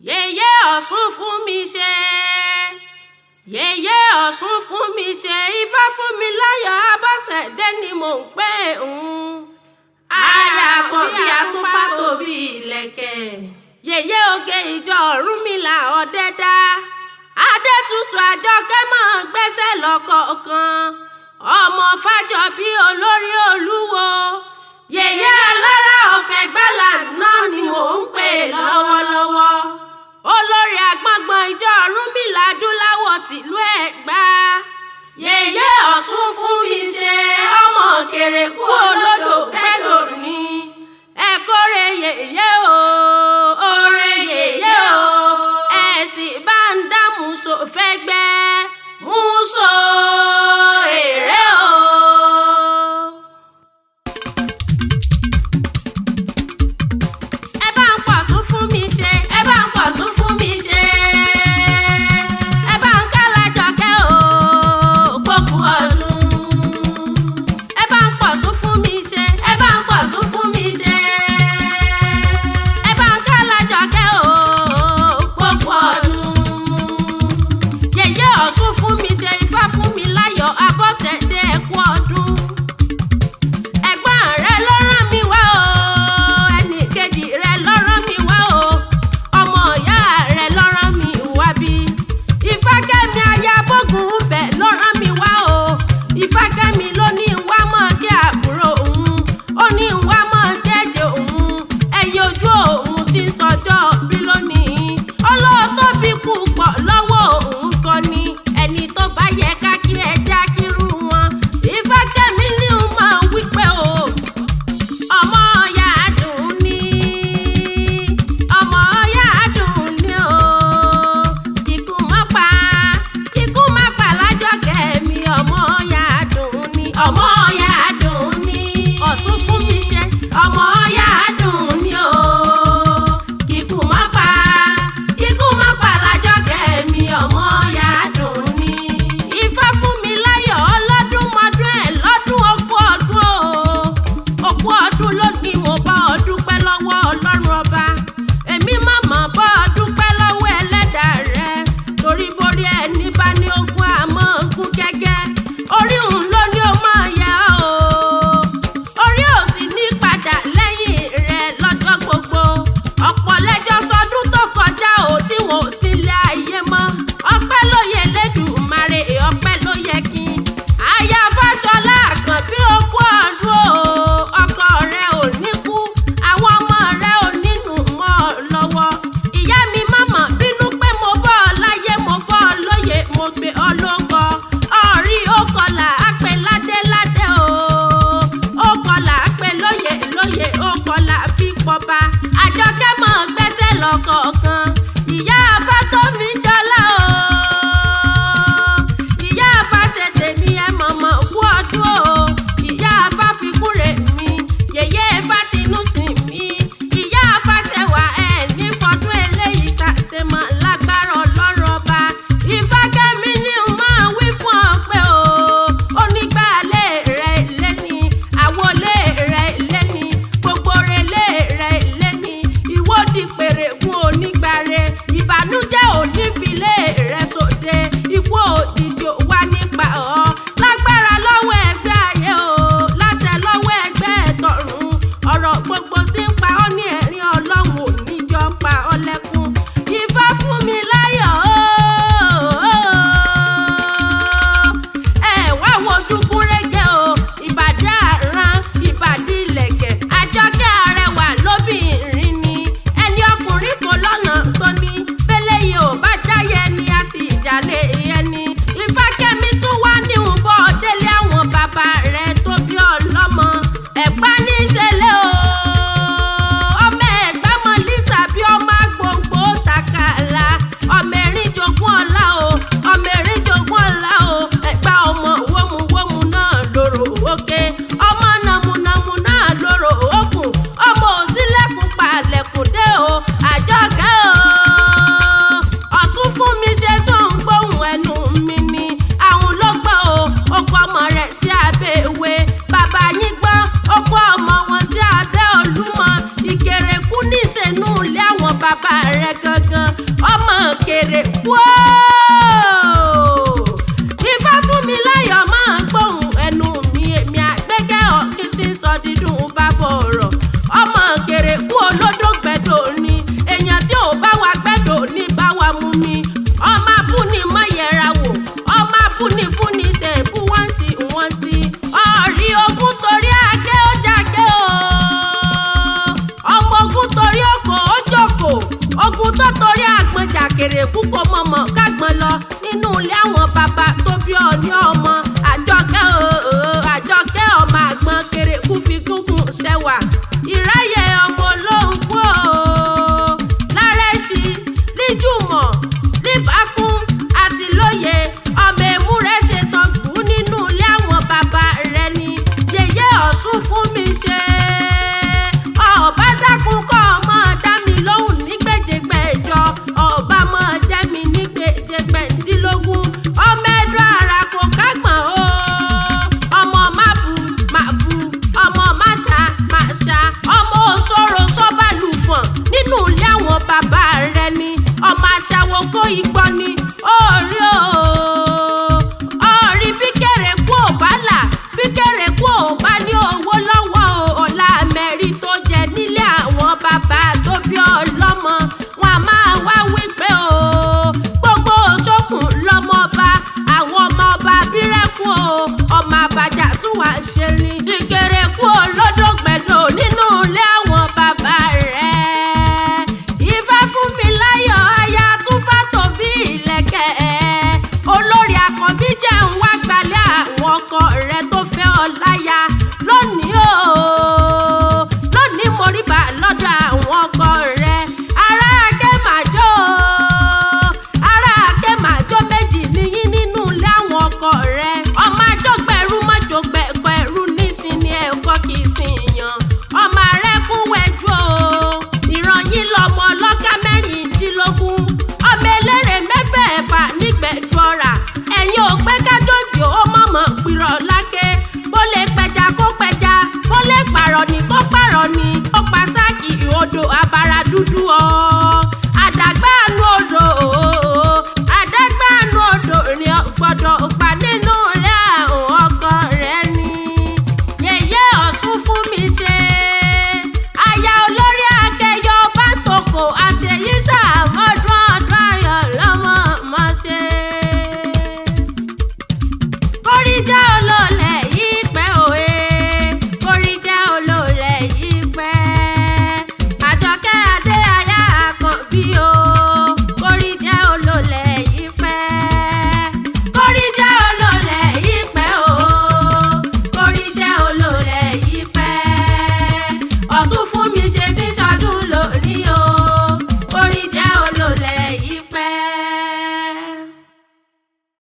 Yèyé Ọ̀ṣun fún mi ṣe, yèyé Ọ̀ṣun fún mi ṣe, Ifá fún mi láyọ̀ Abọ́sẹ̀dé ni mò ń pè ń. Aya kan bí atúnfá tóbi ìlẹ̀kẹ̀. Yèyé oge ìjọ Ọ̀rúnmìlà ọ̀dẹ́dá. Adétutù Àjọkẹ́ mọ̀ gbẹ́sẹ̀ lọ́kọ̀ọ̀kan. Ọmọ Fájọbí olórí Olúwo. Yèyé alára ọ̀fẹ́ gbálà náà ni mò ń pè lọ́wọ́lọ́wọ́. Olórí àgbọ̀ngbọ̀n ìjọ Ọ̀rúnmìlà adúláwọ̀ tìlú Ẹ̀gbá. Yèyé Ọ̀ṣun fún mi ṣe, ọmọ kèrèkú olódò gbẹ́dò ní. Ẹ kórè yèyé o, òrè yèyé o, ẹ sì bá ń dá Mùsò fẹ́gbẹ́, Mùsò èrè o. Ẹ bá ń pọ̀sùn fún mi ṣe, ẹ bá ń pọ̀sùn fún mi ṣe. Ẹ bá ń kálàjọkẹ́ o, gbókù ọdún. Ẹ bá ń pọ̀sùn fún mi ṣe, ẹ bá ń pọ̀sùn fún mi ṣe. Ẹ bá ń kálàjọkẹ́ o, gbókù ọdún. Yèyé Ọ̀ṣun fún mi ṣe, Ifá fún mi láyọ̀ Abọ́sẹ̀dé ẹ̀kú ọdún. Ẹ̀gbọ́n rẹ ló rán mi wá o, ẹnì kejì rẹ ló rán mi wá o, ọmọ ìyá rẹ ló rán mi wá bí. Ifákẹ́mi aya Bógun bẹ̀ ló rán mi wá o. Ifákẹ́mi ló ní wá mọ́ kí àbúrò òun, ó ní wá mọ́ jẹ́jẹ́ òun, ẹyẹ ojú òun ti ń sọjọ́ bí lónìí. Olóòótọ́ bí púpọ̀ lọ́wọ́ òun kan ni, ẹni tó bá yẹ ká kí ẹ já kírú wọn. Ifákẹ́mi ní òun máa wí pé o, ọmọ ọ̀yà dùn ní, ọmọ ọ̀yà dùn ní o. Ikú má pa, ikú má pa Lájọkẹ́ mi, ọmọ ọ̀yà dùn ní, ọmọ ọ̀yà dùn ní. Ọ̀ṣun fún mi ṣe, ọmọ ọ̀yà dùn ní o. Ikú má pa, ikú má pa Lájọkẹ́ mi, ọmọ ọ̀yà dùn ní. Ifá fún mi láyọ̀ ọlọ́dún mọ́dún ẹ̀ lọ́dún ogún ọdún o. Òkú ọdún lónìí mo bá ọ dúpẹ́ lọ́wọ́ Ọlọ́run ọba. Èmi mọ̀mọ́ bá ọ dúpẹ́ lọ́wọ́ ẹlẹ́dàá rẹ. Torí borí ẹni bá ní ogún àmọ́ ogún gẹ́gẹ́. Orí òun ló ní o máa yá o. Orí ò sì ní padà lẹ́yìn rẹ lọ́jọ́ gbogbo. Ọ̀pọ̀ lẹ́jọ́ sọdún tó kọjá o tí wọn ò sí ilé ayé mọ́. Ọpẹ́ ló yẹ Elédùmarè, ọpẹ́ ló yẹ kí n. Aya Fáṣọlá Àkànbí ogún ọdún o, ọkọ rẹ ò ní kú, àwọn ọmọ rẹ ò nínú mọ́ ọ lọ́wọ́. Ìyá mi mọ̀mọ́ bínú pé mo bọ́ ọ láyé, mo bọ́ ọ lóye, mo gbé ọ lóko. Ọ̀rí ó kọlà á pé ládéládé o, ó kọlà á pé lóye lóye, ó kọlà fi pọba. Àjọkẹ́ mọ̀ gbẹ́sẹ̀ lọ́kọ̀ọ̀kan. Ìyá Fátómi jọlá o. Ìyá Fáṣe tèmi ẹ mọ̀mọ́ kú ọdún o. Ìyá Fáfikúrè mi, yèyé Fátinúsìn mi. Ìyá Fáṣẹwà ẹ ní fọdún eléyìí ṣàṣemọ̀ lágbára Ọlọ́run ọba. Ifákẹ́mi ní n máa wí fún ọ pé o. Onígbàlẹ̀ rẹ̀ lẹ́ni, àwọlé rẹ̀ lẹ́ni, gbogbo relé rẹ̀ lẹ́ni, ìwọ́de pèrè fún onígbà. kèrè kú ó. Ifá fún mi láyọ̀ máa ń gbóhùn ẹnu mi, èmi àgbẹ́gẹ́ ọ̀kí tí ń sọ dídùn bá bọ̀ ọ̀rọ̀. Ọmọ kèrè kú olódò gbẹ́dọ̀ ni, èèyàn tí ò bá wa gbẹ́dọ̀ ní bá wa mú mi. Ọmọ abúni má yẹra wò, ọmọ abúni búni ṣe bú wọ́n ti wọ́n ti. Ọ̀rí ogun torí ajé ó jáde o. Ọmọ ogun torí òkò ó jókòó. Ogun tó torí àgbọn jàkèrè kú kò mọ̀mọ́ kágbọ́n lọ nínú ilé àwọn bàbá